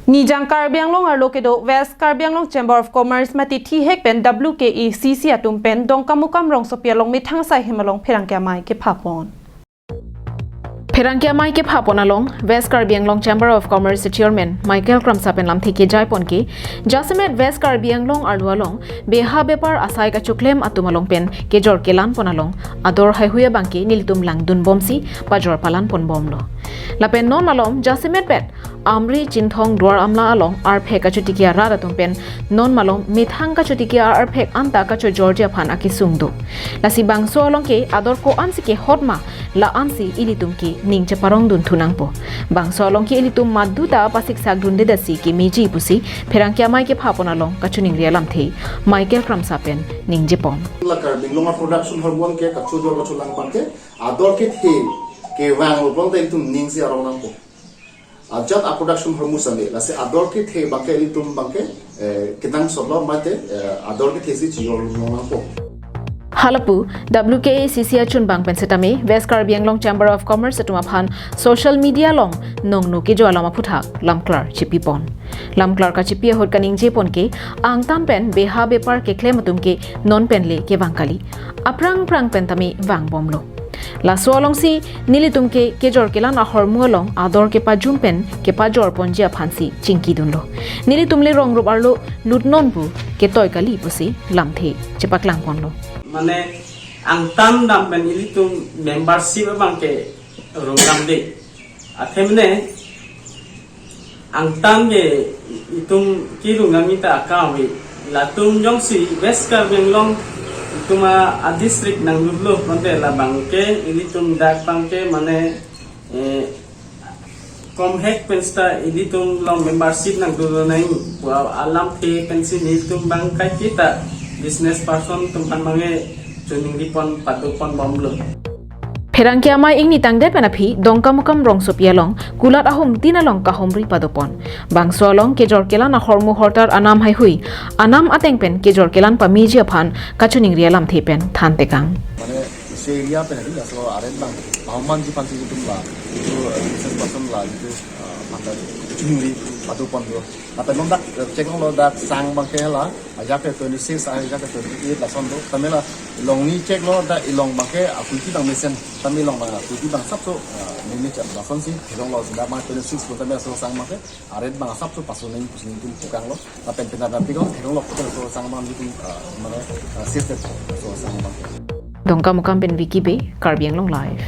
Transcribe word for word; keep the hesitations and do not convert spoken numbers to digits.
Nijang Karbi Anglong arlo kedo West Karbi Anglong Chamber of Commerce mate thihek pen W K A C C atum pen Dongkamukam rongsopi along methang asai hem along pherangke amei kepha pon. Pherangke amei kepha pon along West Karbi Anglong Chamber of Commerce Chairman Michael Kramsa pen lamthe kejai pon ke, jasemet West Karbi Anglong arlo along beha bepar asai kachoklem atum along pen kejor kelan pon along ador haihui abangke nelitum langdun bomsi pajor palan pon bomlo. Lapen non malom jasemet pet Amri, Chinthong, Duar Amla along arphek kachotiki arat atum pen non malom methang kachotiki arphek anta kachojorji aphan akesung do. Lasi bangso along ke ador ko-ansi kehot ma, la-ansi ilitum ke ning cheparong dun thu nangpo. Bangso along ke ilitum madu ta pasiksak dunde dasi kemeji pusi pherangke amei kepha pon along kachiningri alamthe Michael Kramsa pen ningje pon. La Karbi Anglong a-production ahormu ke kachojor kacholang abangke ador kethe kevang lo pulote ilitum ning si arong nangpo. Ajat a-production ahormu same, lasi ador kethe abangke ilitum abangke, eh, kenangsot lo mate, eh, ador kethe si chojor long nangpo. Halapu, W K A C C achunbang pen setame, West Karbi Anglong Chamber of Commerce atum aphan social media along nongno kejo alam aphuthak lamklar chipi pon. Lamklar kachipi ahut kaningje pon ke, angtan pen beha bepar keklem atum ke non pen le kevang kali. Aphrang phrang pen tame vang bomlo. Laso alongsi nelitum ke kejor kelan ahormu along ador kepajum pen kepajor ponji aphansi chingki dunlo. Nelitum le rong rup arlo lut non pu ketoi kali pusi lamthe chepaklang ponlo. Mane angtan dam pen ilitum membership abangke rung dam de. Athemne angtan ke itum kirung nangji ta akam ave. Latum jongsi West Karbi Anglong itum a, a-district nanglut lo pulote labangke ilitum dak abangke mane, eh, komhek pen seta ilitum along membership nangdun nangji pu alamthe pensi nelitum abang kaiketa business person atum aphan abangke chiningri pon pado pon bomlo. Pherangke amei ingni tangdet pen aphi Dongkamukam rongsopi along kulat ahum tin along kahumri pado pon. Bangso along kejor kelan ahormu hortar anam haihui, anam ateng pen kejor kelan pameji aphan kachiningri alamthe pen thantekang. Mane isi area pen adi laso a-rate abang pahomanji aphansi itum la, itu, eh, business person la, itu, eh, mata chiningri pado pon do. Lapen non dak, eh, check longlo dak sang abangke la, ajat ke twenty six, ajat ke twenty eight lason do. Tame la longni check lo dak ilong abangke apuiti abang mesen. Tame ilong abang apuiti abang asapso, eh, mimi chap lasonsi theklonglo, dak abang twenty six pu tame laso sang abangke a-rate abang asapso paso nangji pusi nelitum pukanglo. Lapen pina dak pikon theklonglo puta laso sang abang nelitum, eh, mane, eh, system laso sang abangke. Dongkamukam pen Vicky Bey, Karbi Anglong Live.